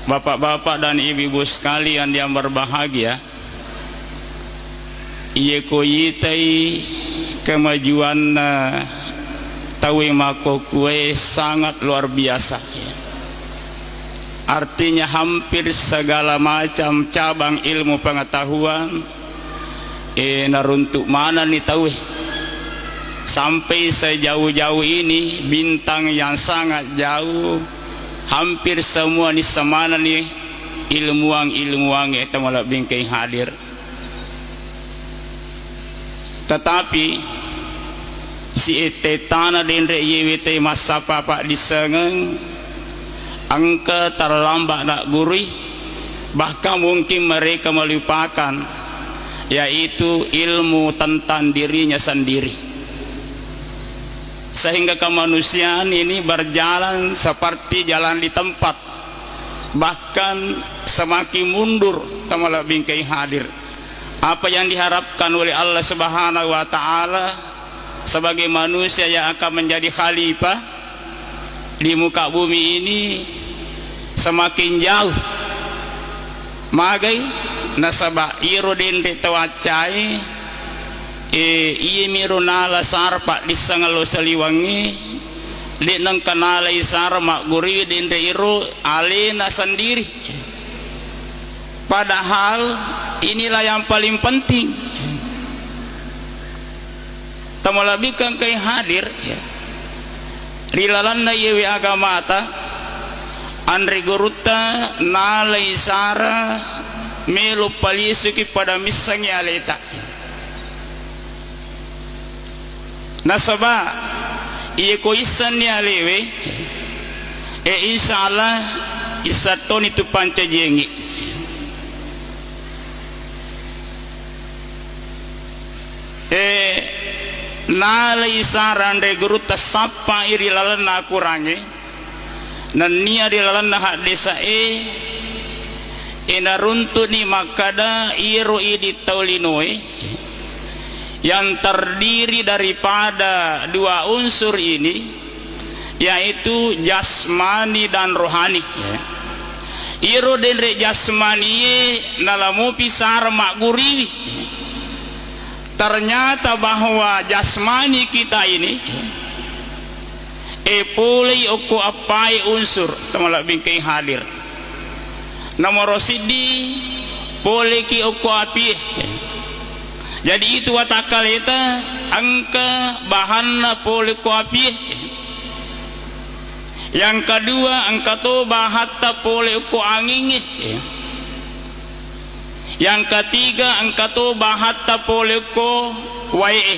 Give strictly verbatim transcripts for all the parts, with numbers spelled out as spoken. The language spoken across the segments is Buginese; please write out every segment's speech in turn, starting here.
Bapak-bapak dan ibu-ibu sekalian yang berbahagia, iye ko itai kemajuanna tauwe makkokkoe sangat luar biasa. Artinya, hampir segala macam cabang ilmu pengetahuan E, naruntuk manenni tauwe. Sampai sejauh-jauh ini, bintang yang sangat jauh, hampir semua nissa manenni ilmuwan-ilmuwan e, tau malebbi engkae hadir. Tetapi, si ettana denre iyewe te massappa paddissengeng, engka terlambat naggurui, bahkan mungkin mereka melupakan, yaitu ilmu tentang dirinya sendiri. Sehingga kemanusiaan ini berjalan seperti jalan di tempat, bahkan semakin mundur, tau malebbi engkae hadir. Apa yang diharapkan oleh Allah Subhanahu wa Ta'ala sebagai manusia yang akan menjadi khalifah di muka bumi ini semakin jauh. Magai? Nasaba iyaro denre tau accai, e, iyemiro nala sara paddissengeng lao saliwengnge, de' nengka nalai sara maggurui denre iro alena sendiri. Padahal inilah yang paling penting. Tau malebbi engkae hadir, ya. Ri lalenna iyewe agamata, anre gurutta nalai sara melo palisuki pada missengngi aleta. Nasaba iye ko issenni alewe, e, insya Allah isseng toni tu pancajiengngi. E, nalai sara anre gurutta sappai ri lalenna akurangnge, nennia ri lalenna haddese'e, e, naruntu'ni makkada iyaro idi tau linoe yang terdiri daripada dua unsur ini, yaitu jasmani dan rohani, ya. Iyaro denre jasmanie nala mopi sara magguriwi. Ternyata bahwa jasmani kita ini, e, polei okko eppae unsur, tau malebbi engkae hadir. Nomoro siddi, poleki okko apie. Jadi, itu watakkaleta engka bahanna pole ko apie. Yang kedua, engka to bahatta pole ko angingnge. Yang ketiga, engka to bahatta pole ko wae'e.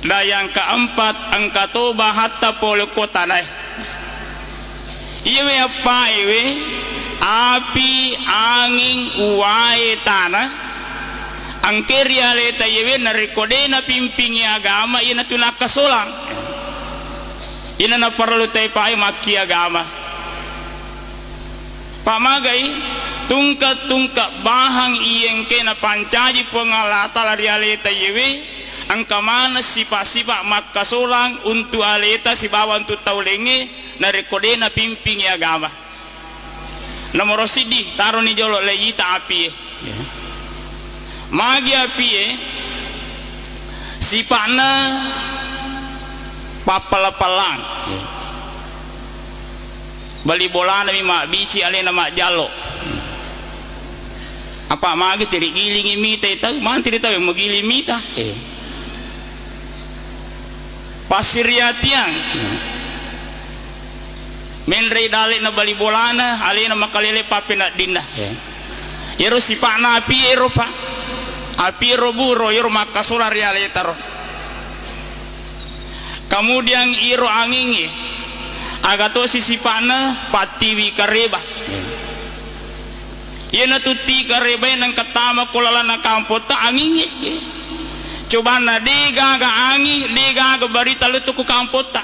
Dan yang keempat, engka to bahatta pole ko tanae. Iyewe eppaewe, api, anging, uwae, tana, engkae ri aleta iyewe narekko de' napimpingi agama, iyanatu nakkasolang. Iyana naparellu taepae makki agama. Pamagai, tungke-tungke bahang iya engkae napancaji Puang Allah Ta'ala ri aleta iyewe, engka maneng sipa-sipa makkasolang untu aleta sibawa untu tau laingnge narekko de' napimpingi agama. Nomoro siddi, taroni jolo, leita apie. Magi apie? Sipa'na pappala-palang. Bali bolanami mabbici, alena majjallo. Apa magi tiri gilingi mita tau, manti ri tau magiling mita. Passiriatiang. Menrei dale'na bali bolana, alena makalele pappeneddinna. Iyaro sipa'na apie ero, Pak. Apie ro, Bu, ro, iyaro makkasolang ri aletaro. Kemudian iyaro angingnge, aga tosi sipa'na, pattiwi kareba. Iyanatu tiwi karebae nengka tama ko lalenna kampotta angingnge. Cobanna, de' gaga anging, de' gaga barita lettu ko kampotta.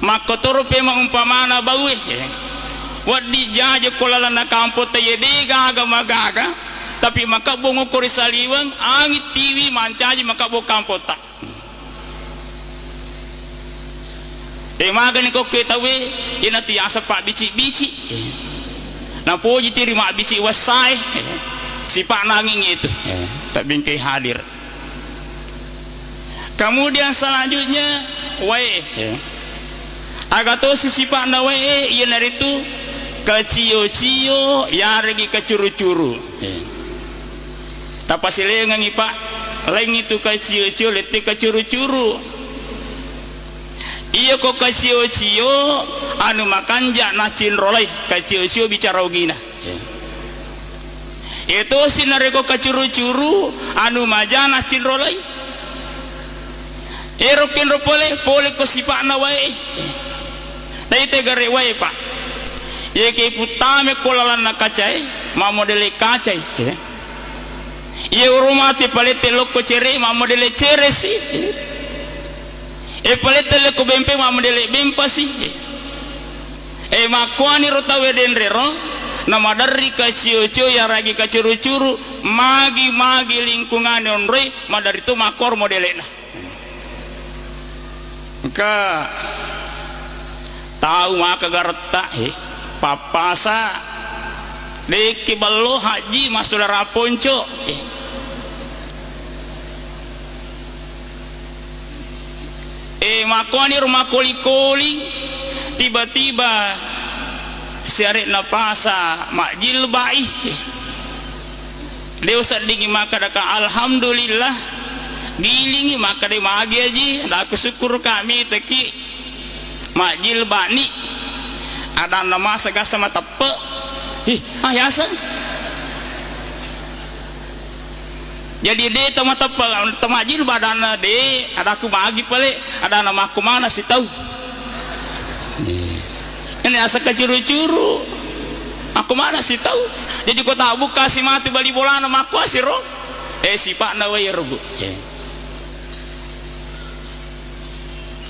Makkotoro pemeng umpamana baue. Wedding jaje ko lalenna kampotta iye de' gaga magaga, tapi makebbong okko ri saliweng, anging tiwi mancaji makebbong kampotta. Eh, magani kokkoe tauwe, iyanatu yaseng pabbici-bici. Eh. Napoji tiri mabbici wessae. Eh. Sipa'na anging itu. Eh. Tabbingkai hadir. Kemudian selanjutnya, wae. Eh. Aga tosi sipa'na wae, iyanaritu kacio-cio, yaregi kacuru-curu. Eh. Tapasilengengi, Pak, laing itu kacio-cio, lette kacuru-curu. Iya ko kacio-cio, anu makanja nacinrolai, kacio-cio bicara ogina. Iya tosi narekko kacuru-curu, anu maja nacinrolai. Ero kenro pole, pole ko sipa'na wae. Taitai gare wae, Pak. Iya ke puttame ko lalanna kacae, mammodele kacai. Iya. Iya urumate palette lokko cere, mammodele cere si. E palette lokko bempe, mammodele bempa si. E makkuaniro tauwe denrero, namaderri kacio-cio yaragi kacuru-curu, magi-magi lingkunganna onroi, maderri tu makkoro modele'na. Engka tau maka garetta, eh, pappasa, de'ki ballo haji, massodara ponco, eh. Eh, makkuaniro makkoling-koling, tiba-tiba siare'na pasa majjilba'i. De' useddingngi makkadaka, "Alhamdulillah." Gilingngi makkada, "Magi aji, daku sukkuruka mitaki majjilba'ni." Adanna masa gasa mateppe'. Ih, ah, yaseng. Jadi de' tau mateppe', tau majjilba' adanna de', adaku magi pale, adanna makko mana sitau. Ini asa kacuru-curu. Makko mana sitau. Jadi ko tabukka si matu bali bolana makko asiro. Eh, sipa'na wae ro, Bu. Eh.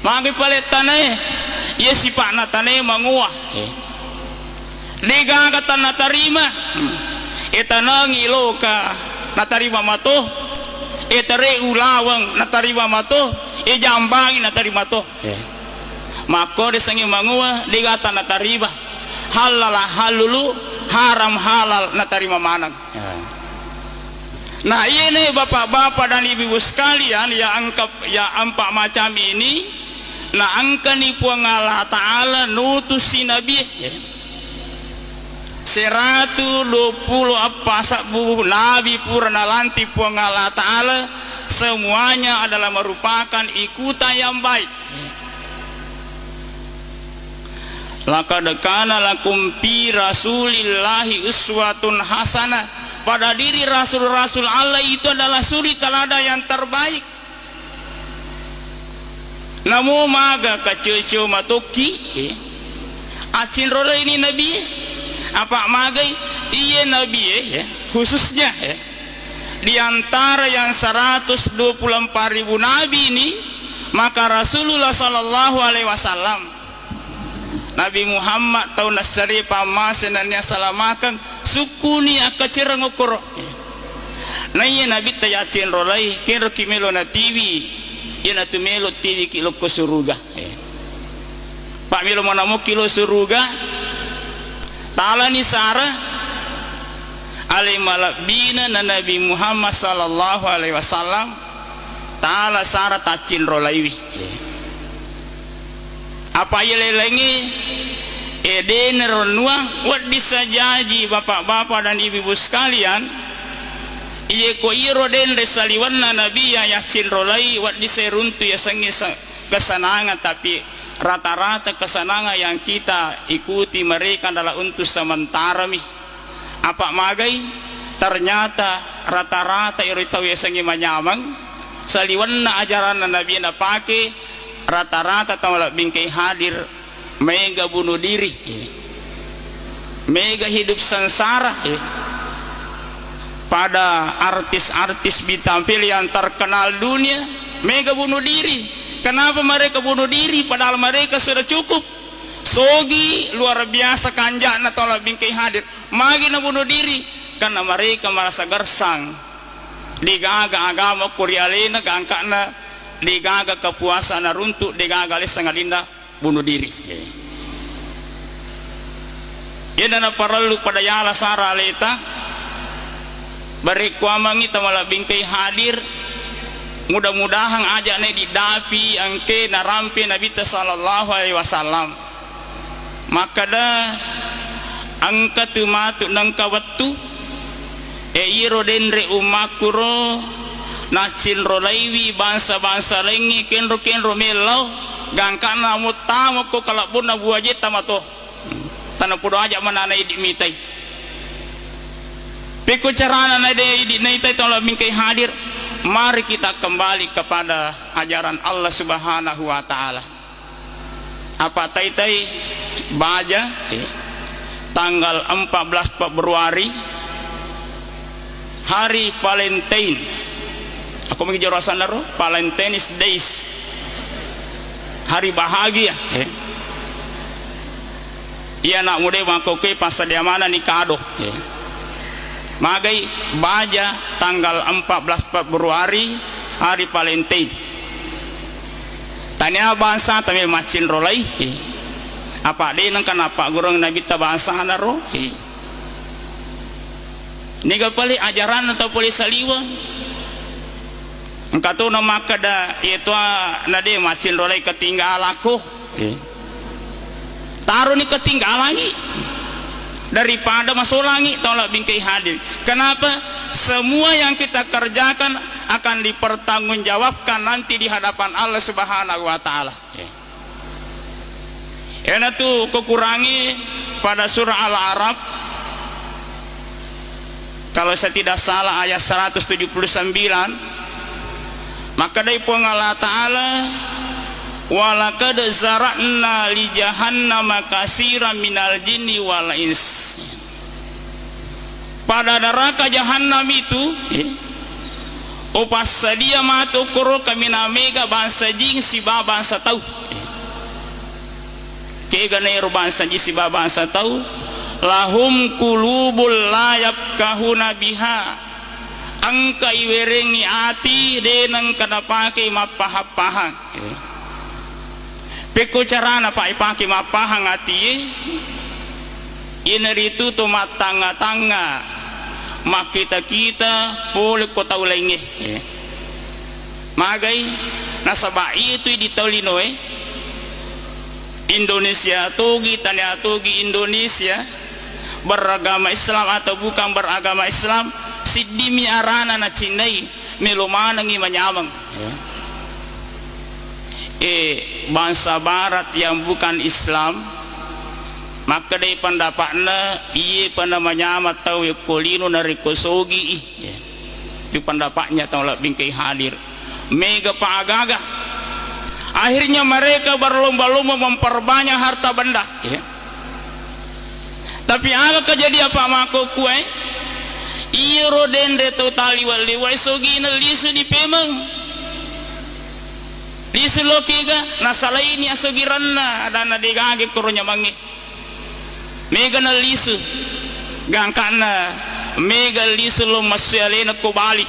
Magi pale tanae, iya sipa'na tanae mangoa. Eh. De'gaga tanna tarima. Hmm. E tanangi loka natarima mato. E tare ulaweng natarima mato. E jambangi natarima to. Eh. Makko de' sangi mangoa, de'ga tanna tarima. Halala halulu, haram halal natarima maneng. Ya. Nah, iyene bapak-bapak dan ibu-ibu sekalian, ya engka, ya empat macam ini, na engkani Puang Allah Ta'ala nutusi Nabi, ya. Seratu dua puluh eppa sebbu Nabi pura nalanti Puang Allah Ta'ala, semuanya adalah merupakan ikutan yang baik. Laqad kana lakum fi Rasulillahi uswatun hasanah. Pada diri rasul-rasul Allah itu adalah suri teladan yang terbaik. Namo maga kacio-cio matokki, eh, accinrolai ni Nabi, eh? Apa magai? Iya Nabi, eh, eh, khususnya, eh, di antara yang seratus dua puluh empat ribu nabi ini, maka Rasulullah sallallahu alaihi wasallam, Nabi Muhammad tau nassari pammase nennia salamakeng, sukkuni akkacereng okkoro. Naiya Nabitta yaccinrolai, kenroki melo natiwi, iyanatu melo tiwiki lokko suruga. Pak melo manamokki lo suruga, talani sara, ale malebbina na Nabi Muhammad sallallahu alaihi wasallam, tala sara taccinrolaiwi. Apa iya lalengnge, eh, dena rennuang, wedding sajaji bapak-bapak dan ibu-ibu sekalian, iye ko iyaro denre saliwenna Nabi ya yaccinrolai, wedding sai runtu yasengnge se-, kesenangan, tapi rata-rata kesenangan yang kita ikuti mereka adalah untuk sementarami. Apa magai? Ternyata rata-rata ero tau yasengnge manyameng, saliwenna ajaranna Nabi napake, rata-rata tau malebbingke hadir, mega bunuh diri, mega hidup sengsara. Pada artis-artis bintang film yang terkenal dunia, mega bunuh diri. Kenapa mereka bunuh diri? Padahal mereka sudah cukup. Sogi luar biasa kanja'na tau malebbingke hadir. Magi nabunuh diri? Karena mereka merasa gersang. Degaga agama ko ri alena, gangka'na degaga kepuasan naruntu, degaga alessa ngalinna bunuh diri. Iyana naparellu pada yala sara aleta, barekkuammengngi tau malebbi engkaé hadir, mudah-mudahan aja' naé diddapi engkaé narampe Nabitta sallallahu alaihi wasallam. Makkeda, engka tu matu nengka wettu, e, iyaro denre ummakkuro naccinrolaiwi bangsa-bangsa laingngé kenro-kenro mellau, gangkanna muttamako kalebbunna buajetta mato. Tanapodo aja' manana idi' mitai. Pekko carana na de idi' naitai tau malebbi engkaé hadir, mari kita kembali kepada ajaran Allah Subhanahu wa Ta'ala. Apa taitai baja, eh, tanggal empat belas Februari, hari Valentine. Aku magi jero asanna ro, Valentine's Days. Hari bahagia, eh. Iya anak muda makkokkoe passadia manenni kado, eh. Magai baja tanggal empat belas Februari, hari Valentine. Tania bangsa tame maccinrolai, eh. Apa de nengka napaggurung Nabitta bangsana ro, eh. Niga pale ajaranna tau pole saliweng. Engka to na makkeda, iya toa na de maccinrolai ketinggalakko. Eh. Taroni ketinggalangi daripada masolangi tau malebbi engkaé hadir. Kenapa? Semua yang kita kerjakan akan dipertanggungjawabkan nanti di hadapan Allah Subhanahu wa Ta'ala. Eh. Iyanatu ko Kurangnge pada surah Al-A'raf, kalau saya tidak salah ayat seratus tujuh puluh sembilan, makkedai Puang Allah Ta'ala, "Walaqad zara'na li jahannama katsiran minal jinni wal ins." Pada neraka jahannam itu, eh, upassadia matu koro kaminang mega bangsa jing sibawa bangsa tau. Eh. Kega naero bangsa jing sibawa bangsa tau, lahum qulubul la yafqahuna biha. Engka iwerengngi ati de nengka napake mappahang-pahang. Eh. Pekko carana, Pak, ipake mappahang atie? Iyanaritu to mattangnga-tangnga, makkita-kita pole ko tau laingnge. Eh. Magai? Nasaba iyatu idi tau linoe, Indonesia togi, tania togi Indonesia, beragama Islam atau bukan beragama Islam, siddimi arana nacinnai. Melo manengngi manyameng. Eh, bangsa barat yang bukan Islam, makkedai pendapatna, iye pa namanyameng tau yekko lino narekko sogi i. Eh, itu pendapatnya tau malebbi engkaé hadir. Mega pa agaga. Akhirnya mereka berlomba-lomba memperbanyak harta benda. Eh. Tapi aga kejadian, Pak, makkokkoe? Iyaro denre tau taliweng-liweng sogina lisu ni pemeng. Lisu lokiga, nasalaini asogiranna, adanna de gaga koro nyamengnge. Mega na lisu, gangkanna mega lisu lo massui alena ko Bali.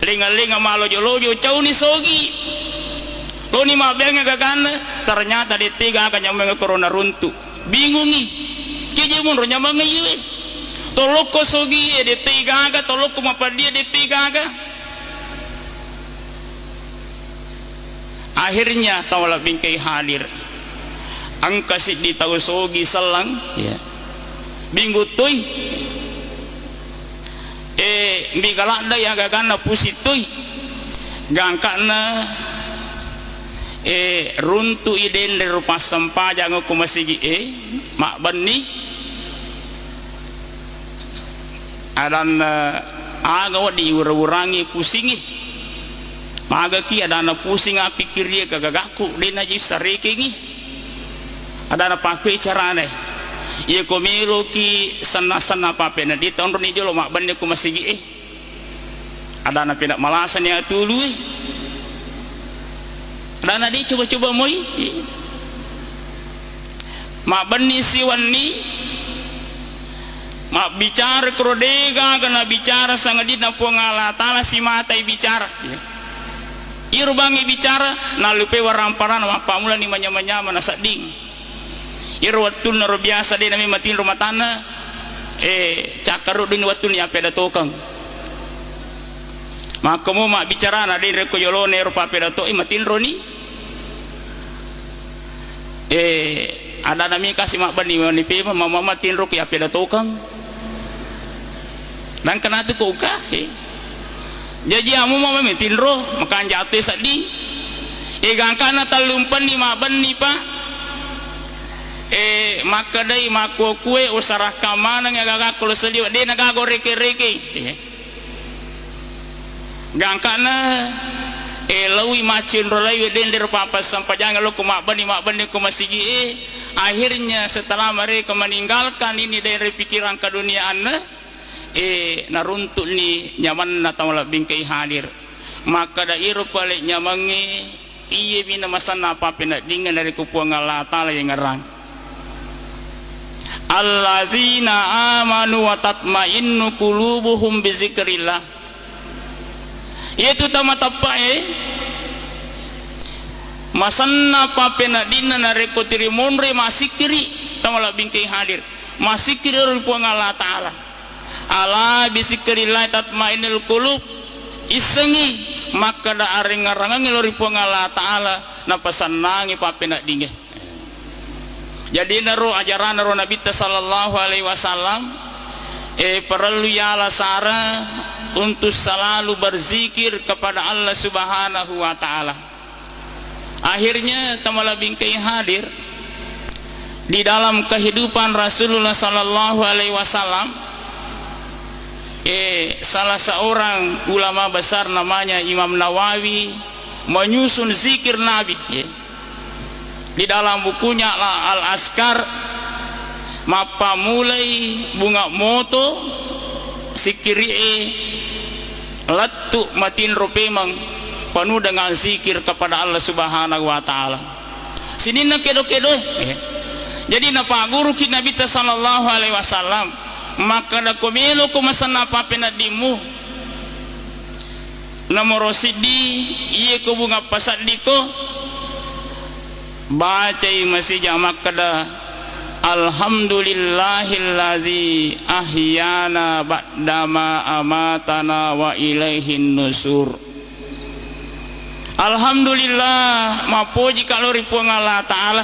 Lenga-lenga malojo-lojo, cauni sogi. Loni mabbeangngi gaganna, ternyata de tega aga nyamengnge koro naruntu. Bingungi. Keje monro nyamengnge iyewe. Tolokko sogi e de tega aga, tolokko mapaddie de tega aga. Akhirnya tau malebbi engkaé hadir. Engka siddi tau sogi selleng, ya. Bingung toi. Eh, mega ladde agaganna pusing toi. Gangkanna, eh, runtu i denre ro passempajang ko masigi e, mabbenni. Adanna, aga wedding ura-urangi pusingi? Magaki adanna, pusing appikkiri e kagagakku, de naji sarekengi. Adanna, pakkoi carana. Iya ko meloki senna-senna pappena, de taonroni jolo mabbenni ko masigi e. Adanna, peda malasani atului. Adanna, de coba-coba moi. Mabbenni siwenni mabbicara koro de gaga nabicara sangadinna Puang Allah Ta'ala simatai bicara. Iro bangngi bicara, nallupai waramparana, mappammulani manyameng-nyameng nasedding. Iro wettunna ro biasa de' nami matinro matanna, eh, cakkaruddu'ni wettunna yappedatokeng. Makkomo mabbicarana de' rekko yolona ero pappedatoi matinroni. Eh, adanami kasi mabbenni wani pema, mama matinro ki yappedatokeng. Nangka natu ko uka, eh. Jaji amu mama mitinro, makanja atu sedding. Eh, gangkana tellumpenni mabbenni, Pak. Eh, makkedai makkukue usarakkang maneng agaga ko lo seliwe, de' nagaga reke-reke. Eh. Gangkana, eh, laui maccinro lai wedding dero pappassempajang lo ko mabbenni, mabbenni ko masigi e. Akhirnya setelah mereka meninggalkan ini dari pikiran keduniaanna, eh, naruntu'ni nyamanna tau labbingkai hadir. Makkeda iro pale nyamangnge, iye mina masanna pappeneddingnge narekko Puang Allah Ta'ala yengngerang. Allazina amanu wa tatmainnu qulubuhum bizikrillah. Iyatu tama teppe'e, masanna pappeneddinna narekko tirimonroi massikkiri, tama labbingkai hadir. Massikkiri ri Puang Allah Ta'ala. Ala bizikrillah tatmainnul qulub. Issengngi makkeda arengngerangengngi lo ri Puang Allah Ta'ala, napasennangi pappeneddingnge. Jadi naro ajaranna ro Nabitta sallallahu alaihi wasallam, eh, parellu yala sara untuk selalu berzikir kepada Allah Subhanahu wa Ta'ala. Akhirnya, tama labbingkai hadir di dalam kehidupan Rasulullah sallallahu alaihi wasallam, eh, salah seorang ulama besar namanya Imam Nawawi menyusun zikir Nabi, eh. Di dalam bukunya Al-, Al-Azkar, mappammulai bunga moto, sikkiri'e lettu matinro pemeng, penuh dengan zikir kepada Allah Subhanahu wa Ta'ala. Sininna kedo-kedoe, eh. Jadi napagguruki Nabitta sallallahu alaihi wasallam, makkeda ko melo ko masanna pappeneddimmu, nomoro siddi, iye ko bunga paseddiko, bacai masija makkeda, "Alhamdulillahilladzi ahyana ba'dama amatana wa ilaihin nusur." Alhamdulillah, mappoji ka lo ri Puang Allah Ta'ala.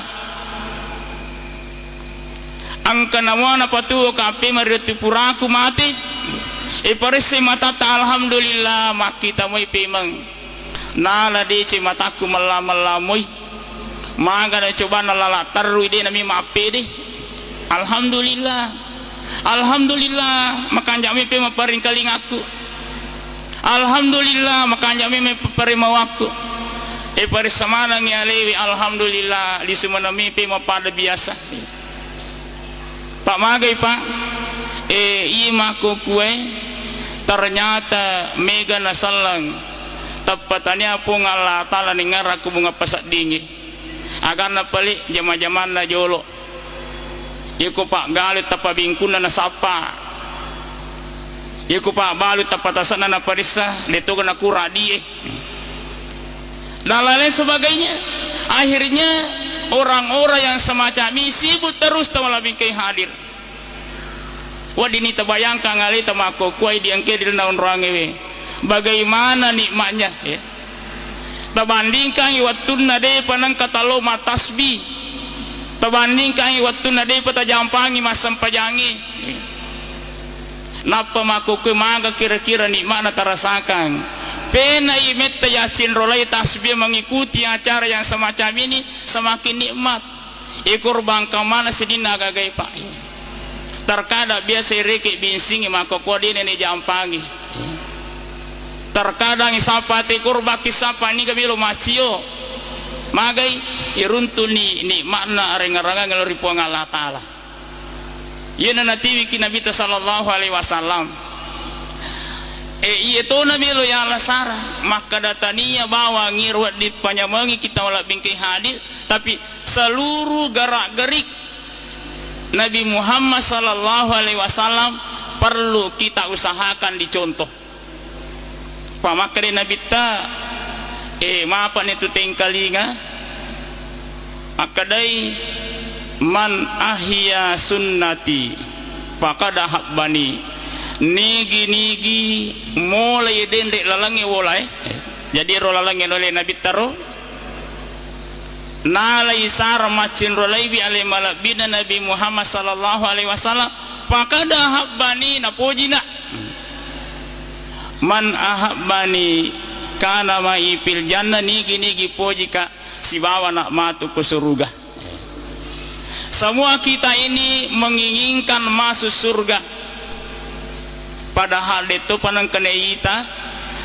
Engka namuana patuo kape mariwettu puraku mate. Iparessai matatta, alhamdulillah, makkita moi pemeng. Nala deceng matakku mella-mella moi. Maga na cobana lala terrui de nami mappede. Alhamdulillah. Alhamdulillah, makanja mepeng mapparingkalingakku. Alhamdulillah, makanja mepeng mapparimawakku. E paressa manengngi alewe, alhamdulillah, lisu maneng mepeng mappada biasa. Pak magai, Pak. E, iye makkukue, ternyata mega naselleng. Teppa tania Puang Allah Ta'ala ningarakku bunga paseddingi. Aganna pale jama-jamanna jolo. Iko paggalu tappa bingkunna nasappa. Iko paggalu tappa tasanna naparessa, de toga nakurang adie. Dan lain sebagainya. Akhirnya orang-orang yang semacam ini sibuk terus tau malabingkai hadir. Weddinni tabayangkang aleta makkukkue diengke ri lalenna onroangngewe. Bagaimana nikmatnya, ya. Tabandingkangngi wettunna depa nengka talo mattasbih. Tabandingkangngi wettunna depa tajampangi massempajangnge. Nappa makkukkue maga kira-kira nikmatna tarasakang. Penai metta yaccinrolai tasbih mengikuti acara yang semacam ini, semakin nikmat. Ikor bangka mana sininna agagai, Pak. Terkadang biasa ireke binsingi makkokko dena ni jampangi. Terkadang isapa te korba kisapa niga melo macio. Magai iruntuni nikmatna arenga-rengang lo ri Puang Allah Ta'ala. Iyena natiwiki Nabitta sallallahu alaihi wasallam. E, iye tona melo yala sara, makkada tania bawang iro wedding panyamengi kita wala bingkai hadir, tapi seluruh gerak-gerik Nabi Muhammad sallallahu alaihi wasallam perlu kita usahakan dicontoh. Pamakkeda Nabitta, Eh, mapani tu tengkalinga. Akkadai, "Man ahya sunnati faqad ahabbani." Nigi-nigi molai denre lalengnge wolae. Jadi ro lalengnge nole Nabitta ro. Nalai sara maccinrolaiwi ale malebbina Nabi Muhammad sallallahu alaihi wasallam, "Faqad ahabbani," napojina. "Man ahabbani kana ma'i fil jannah," nigi-nigi pojika sibawa na matu ke suruga. Semua kita ini menginginkan masuk surga. Padahal detto panengkene ita,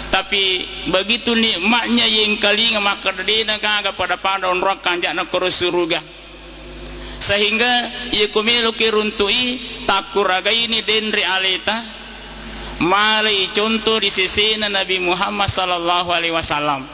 tapi begitu nikmatnya yengkalinga makkeda dena gaga pada-pada onroang kanja'na koro suruga. Sehingga iya ko meloki runtu'i, takkuragaini denre aleta, malai contoh di sesena Nabi Muhammad sallallahu alaihi wasallam.